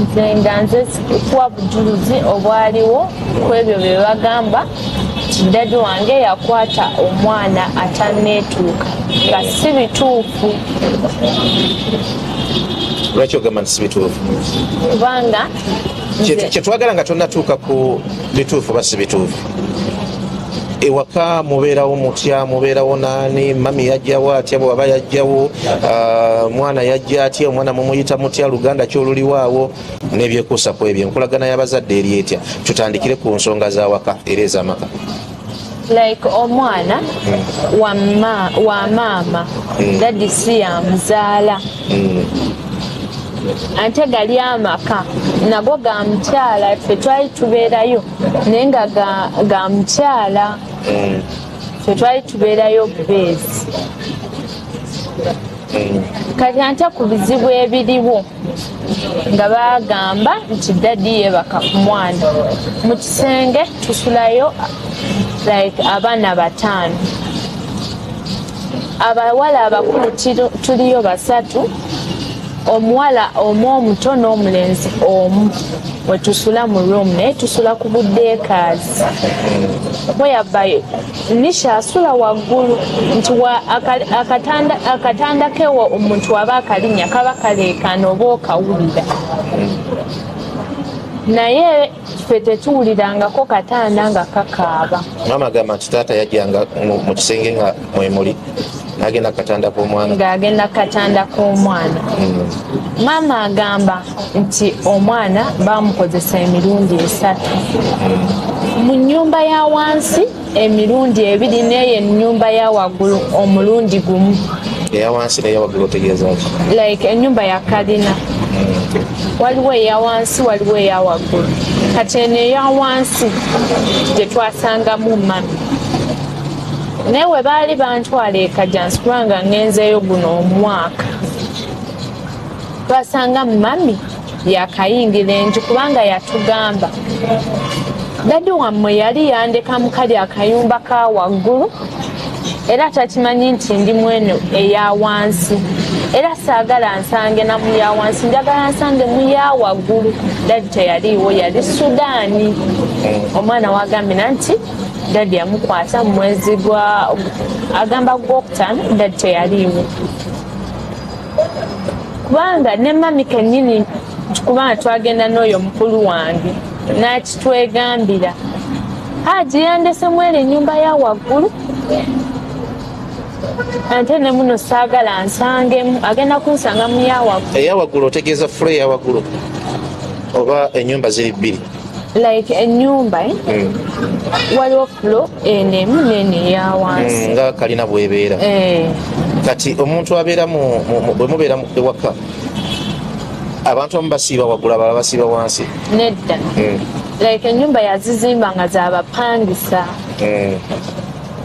Nze nga nze kuwa bujulizi obwaliwo ku ebyo bye bagamba nti daddy wange yakwata omwana atanneetuuka, nga si bituufu. Lwaki ogamba nti si bituufu? Kubanga Kyetwagala nga tonnatuuka ku bituufu oba si bituufu, ewaka mubeerawo mutya? Mubeerawo naani? Mami yajjawo atya bwaba yajjawo? Mwana yajja atya? Omwana mumuyita mutya? Luganda kyoluliwaawo n'ebyekuusa ku ebyo, enkolagana y'abazadde eri etya? Tutandikire ku nsonga z'awaka era ez'amaka. Like omwana wa maama, daddy si yamuzaala. Ate gali amaka nago ga mukyala. Ffe twali tubeerayo naye nga ga mukyala. Ffe twali tubeerayo bubeezi. Kati ate ku bizibu ebiriwo nga bagamba nti daddy yeebaka ku mwana mu kisenge, tusulayo like abaana 5, abawala abakulu tuliyo basatu, omuwala omu omuto n'omulenzi omu, wetusula mu room, naye tusula ku budeekaazi whereby Nisha asula waggulu nti akatanda kewa omuntu aba akalinnya kaba kaleekaana oba okawulira, naye ffe tetuwulirangako katanda nga kakaaba. Maama agamba nti taata yajjanga mu kisenge nga mwemuli n'agenda katanda k'omwana. Ng'agenda katanda k'omwana. Maama agamba nti omwana bamukozesa emirundi 3 mu nnyumba ya wansi, emirundi 2, n'eyo ennyumba ya waggulu omulundi gumu. Eya wansi neya waggulu otegeeza ki? Like ennyumba ya kalina, waliwo eya wansi, waliwo eya waggulu. Kati eno eya wansi gye twasangamu mami, naye we baali bantwala ekajansi, kubanga ngenzeeyo guno omwaka, twasanga mami yakayingira enju, kubanga yatugamba, "Daddy wammwe yali yandeka mu kali akayumba ka waggulu, era takimanyi nti ndi mweno eya wansi, era saagala nsange na mu ya wansi, njagala nsange mu ya waggulu." Daddy teyaliiwo, yali Sudaani. Omwana wagambira nti daddy yamukwata mu mwezi gwa, agamba gwokutaano, daddy teyaliiwo, kubanga ne mami kennyini, kubanga twagenda n'oyo mukulu wange n'akitwegambira, Haji yandese mwere ennyumba ya waggulu, ate ne muno saagala nsangemu, agenda kunsanga mu ya waggulu. Eya waggulu otegeeza floor eya waggulu oba ennyumba ziri bbiri? Like ennyumba, eh? Waliwo floor eno emu n'eno eya wansi. Nga kalina bwebeera. Eh. Kati omuntu abeera bwe mubeera ewaka, abantu abamu basiiba waggulu, abalala basiiba wansi? Nedda. Like ennyumba yazizimba nga zabapangisa.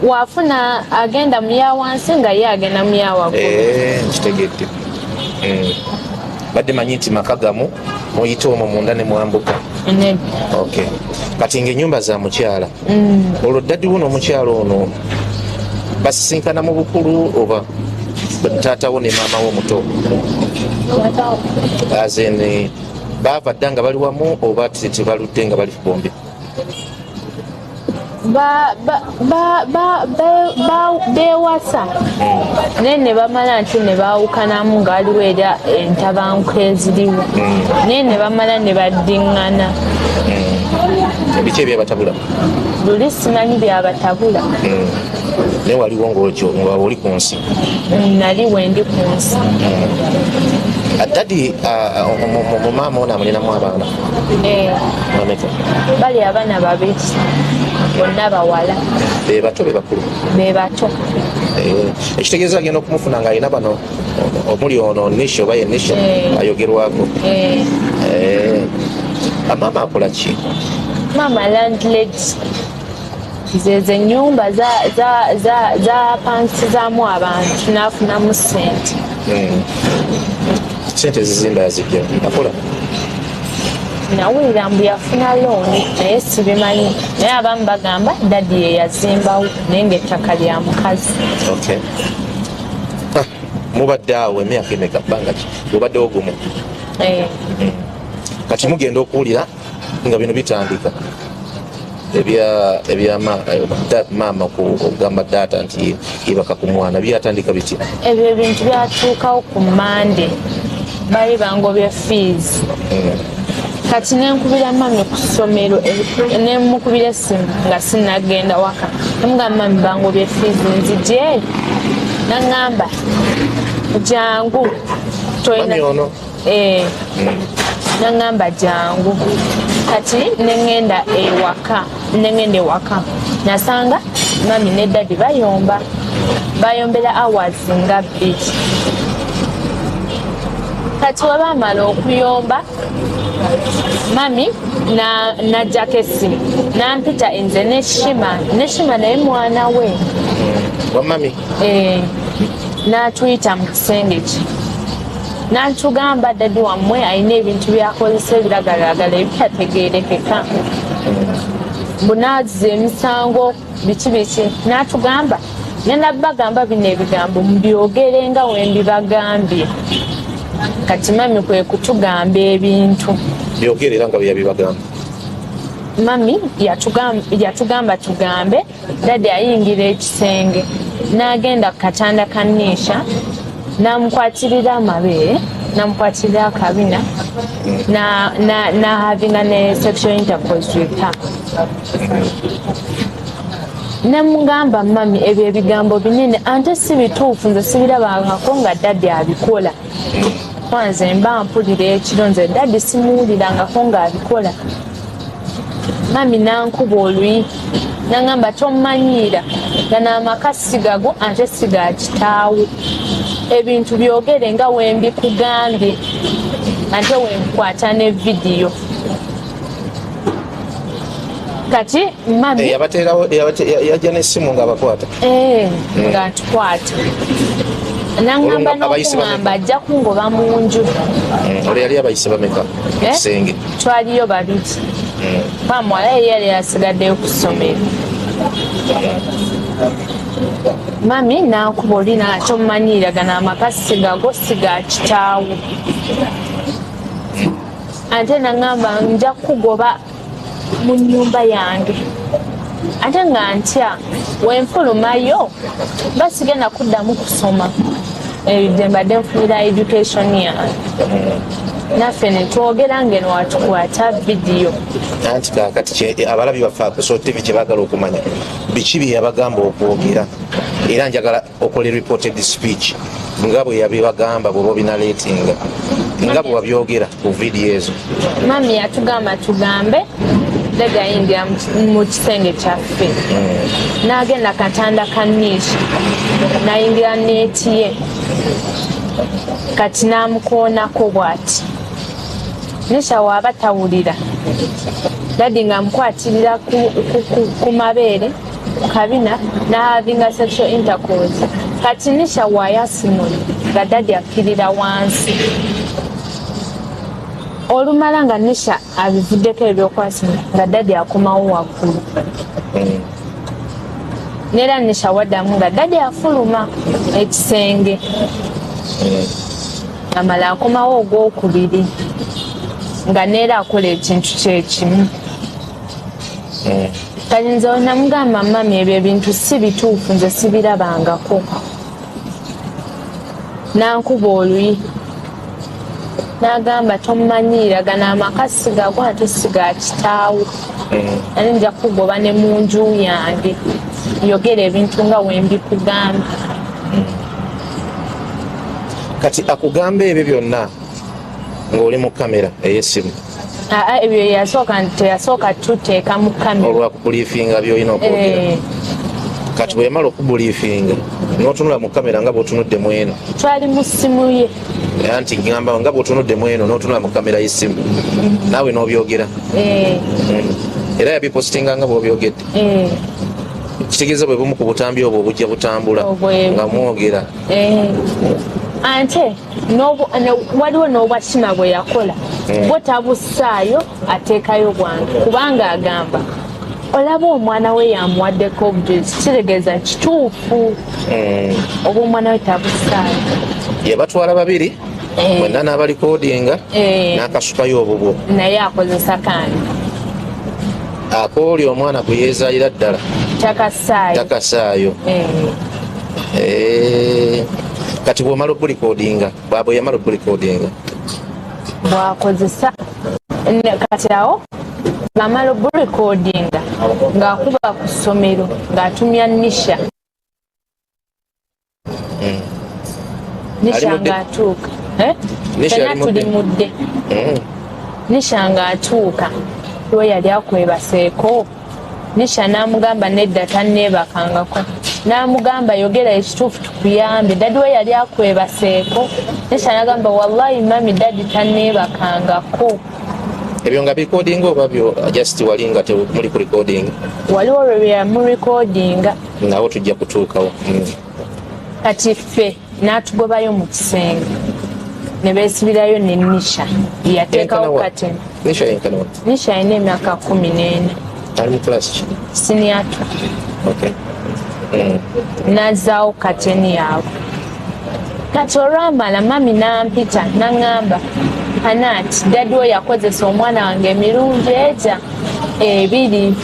Wafuna agenda mu ya wansi nga ye agenda mu ya waggulu. Eh, nkitegedde. Badde manyi nti maka gamu, muyite omwo munda ne mwambuka. Nedda. Okay, kati ngaenyumba za mukyala, olwo daddy wo n'omukyala ono basisinkana mu bukulu oba taatawo ne maama wo omuto? As in, baava dda nga bali wamu oba tebaludde nga bali bombi? Beewasa naye ne bamala nti ne baawukanamu, nga waliwo era entabanko eziriwo, naye ne bamala ne baddiŋŋana. Biki ebyabatabula? Luli simanyi byabatabula. Naye waliwo ngaokyo nga oli ku nsi? Nali wendi ku nsi. Daddy mu maama ono amulinamu abaana? Eh. Bameka? Bali abaana babiri, bonna bawala. Be bato, be bakulu? Be bato. Eh, ekitegeeza agenda okumufuna ng'alina bano omuli ono Nisha oba ye Nisha Eh. ayogerwako? Eh. Eh, maama akola ki? Maama landlady, zezo ennyumba zapangisizaamu abantu n'afunamu ssente. Sente zizimba yazijja akola? Nawulira mbu yafuna looni, naye sibimanyi, naye abamu bagamba daddy ye yazimbawo, naye ngaettaka lya mukazi. Okay. Ah, mubadde awo emyaka emeka, bbanga ki obaddewo gumu? Eh. Kati mugenda okuwulira nga bino bitandika ebya ebya maama okugamba data nti yebaka ku mwana, byatandika bitya? Ebyo ebintu byatuukawo ku Mande, baali bangobye fees. Kati nenkubira mami ku ssomero, nemukubira essimu nga sinagenda waka, nemugamba, "Mami, bangobye fees, nzije?" Naŋŋamba, "Jangu." Mami ono? Eh, naŋŋamba, "Jangu." Kati neŋŋenda ewaka, nasanga mami ne daddy bayomba, bayombera hours nga 2. Kati we bamala okuyomba, mami najjako essimu nampita nze ne Shima, ne Shima naye mwana we. Wa mami? Eh, n'atuyita mu kisenge kye n'atugamba, "Daddy wammwe alina ebintu byakozesa ebiragalalagala ebitategeerekeka, bunaaziza emisango, biki biki." N'atugamba, "Ngenda bagamba bino ebigambo, mubyogere nga wembibagambye." Kati mami kwe kutugamba ebintu. Byogere era nga bwe yabibagamba. Mami yatugamba tugambe daddy ayingira ekisenge n'agenda ku katanda ka Nisha, n'amukwatirira amabeere, n'amukwatirira akabina, na having ne sexual intercourse with her. Nemugamba, "Mami, ebyo ebigambo binene ate si bituufu, nze sibirabangako nga daddy abikola. Kwanze mba mpulira ekiro, nze daddy simuwulirangako ng'abikola." Mami nankuba oluyi, nangamba, "Tomanyiira, gano amaka sigago ate siga kitaawo. Ebintu byogere nga wembikugambye, ate wenkwata ne vidiyo." Kati mami Eh, yabateerawo, yajja n'essimu ng'abakwata? Eh, nga ntukwata, nangamba Olwo nga abayise n'okuŋŋamba bameka? ajja kungoba mu nju. Olwo yali abayise bameka mu Eh? kisenge? Twaliyo babiri, kwa muwala yali yali asigaddeyo ku ssomero. Mami nankuba oli nakyomumanyiira, gano amaka sigago, siga kitaawo. Ate naŋŋamba, "Nja kukugoba mu nnyumba yange." Ate nga ntya, wenfulumayo basigenda kuddamu kusoma ebyo gye mbadde nfunira education yange. Naffe netwogera ngeno watukwata vidiyo. Anti kakati abalabi baffe Akuso TV kye baagala okumanya, biki bye yabagamba okwogera? Era njagala okole reported speech nga bwe yabibagamba, bw'oba obinarratinga nga bwe wabyogera ku vidiyo ezo. Mami yatugamba tugambe daddy ayingira mu kisenge kyaffe, n'agenda katanda ka Nisha, n'ayingira neeti ye, kati n'amukoonako bw'ati. Nisha waaba tawulira, daddy ng'amukwatirira ku mabeere, ku kabina, n'havinga sexual intercourse. Kati Nisha waayasimula nga daddy akkirira wansi. Olumala nga Nisha abivuddeko ebyokwasimula, nga daddy akomawo waggulu. Neera Nisha waddamu nga daddy afuluma ekisenge, amala akomawo ogwokubiri, nga neera akola ekintu kyekimu. Kati nze namugamba, "Mami, ebyo ebintu si bituufu, nze sibirabangako." Nankuba oluyi, n'agamba, "Tomumanyiira, gano amaka sigago ate siga kitaawo, ate nja kugoba ne mu nju yange. Yogera ebintu nga wembikugamba." Kati akugamba ebyo byonna ng'oli mu kamera ey'essimu? Aa, ebyo yasooka, teyasooka tuteeka mu kamera. Olwakubriefinga byolina okwogera? Eh. Kati bwe yamala okubriefinga, n'otunula mu kamera nga bw'otunudde mu eno? Twali mu ssimu ye. Anti ngamba nga bw'otunudde mu eno, n'otunula mu kamera y'essimu, naawe n'obyogera? Eh. Era yabipositinga nga bw'obyogedde? Eh. Kitegeeza bwe bumu ku butambi obwo obujja butambula Obwe- nga mwogera. Eh. Ate waliwo n'obwakima bwe yakola, bwo tabussaayo, ateekayo bwange, kubanga agamba olaba omwana we yamuwaddeko obujulizi, kitegeeza kituufu. Oba omwana we tabussaayo. Yabatwala babiri. Mwenna n'abalikodinga n'akasukayo obubwo. Naye akozesa kandi Akooli omwana gwe yeezaalira ddala. Takasaayo. Takasaayo. Kati bw'omala obulikodinga, bwabwe yamala obulikodinga, Bwakozesa kati awo bamala obulikodinga ng'akuba ku ssomero ng'atumya Nisha. Nisha Ali mudde? Ng'atuuka. Eh? Nisha Ffenna ali mudde? Tuli mudde. Nisha ng'atuuka, we yali akwebaseeko? Nisha n'amugamba nedda, tanneebakangako. N'amugamba yogera ekituufu tukuyambe, daddy we yali akwebaseeko? Nisha n'agamba wallahi mummy, daddy tanneebakangako. Ebyo nga bikodinga oba byo just wali nga temuli ku recording? Waliwo lwe yamurekodinga. Nawo tujja kutuukawo. Kati ffe n'atugobayo mu kisenge ne beesibirayo ne Nisha yateekawo Yenkana wa? Kateni. Nisha yenkana wa? Nisha alina emyaka 14. Ali mu class ki? Senior two. Okay. Nazaawo kateni yaabwe. Kati olwamala mummy n'ampita n'aŋŋamba, Hanat, daddy we yakozesa omwana wange emirundi egya ebiri.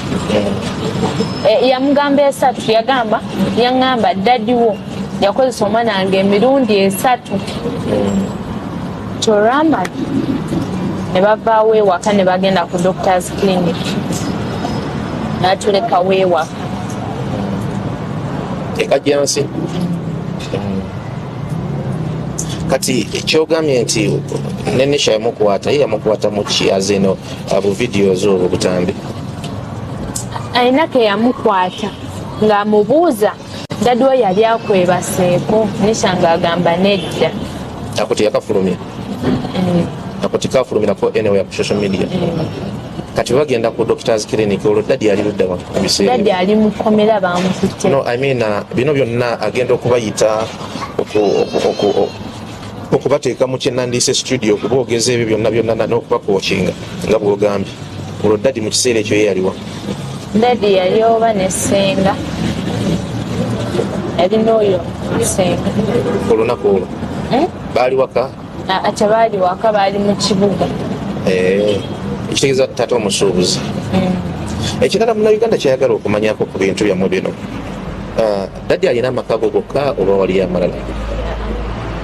Yamugamba esatu. Yagamba, yaŋŋamba daddy wo yakozesa omwana wange emirundi esatu. Kyolwamala ne bavaawo ewaka ne bagenda ku doctors clinic, n'atulekawo ewaka. Ekajjansi. Kati kyogambye nti ne Nisha yamukwata, ye yamukwata mu ki azeno bu videos obwo butambi? Alina ke yamukwata ng'amubuuza daddy we yali akwebaseeko? Nisha ng'agamba nedda. Ako teyakafulumya? Ako tekafulumirako anywhere ku social media? Kati bagenda ku doctors clinic, olwo daddy ali ludda wa mu biseera Daddy ebyo? Ali mukomera, bamukutte. No, I mean, bino byonna agenda okubayita okubateeka mu kyenandiise studio, okuboogeza ebyo byonna byonna n'okubakokinga nga bwogambye, olwo daddy mu kiseera ekyo ye yaliwa? Daddy yali oba ne ssenga, yali n'oyo ssenga. Olunaku olwo? Eh? Baali waka? Ah, tebaali waka, baali mu kibuga. Eh, ekitegeeza taata omusuubuzi. Ekirala Munnayuganda kyayagala okumanyako ku bintu byammwe bino, daddy alina amaka go gokka oba waliyo amalala?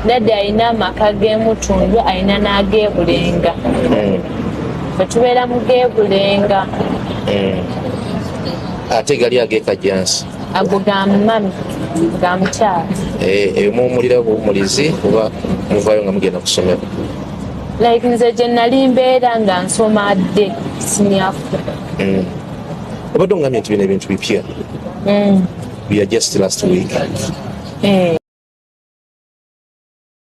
Daddy alina amaka g'eMutundwe, alina n'ag'eBulenga. Bwe tubeera mu g'eBulenga. Ate gali ag'ekajjansi? Ago ga mummy, ga mukyala. Eh, eyo muwumulira buwumulizi oba muvaayo nga mugenda ku ssomero? Like nze gye nali mbeera nga nsoma dde senior four. Obadde ongambye nti bino ebintu bipya, bya just last week. Eh.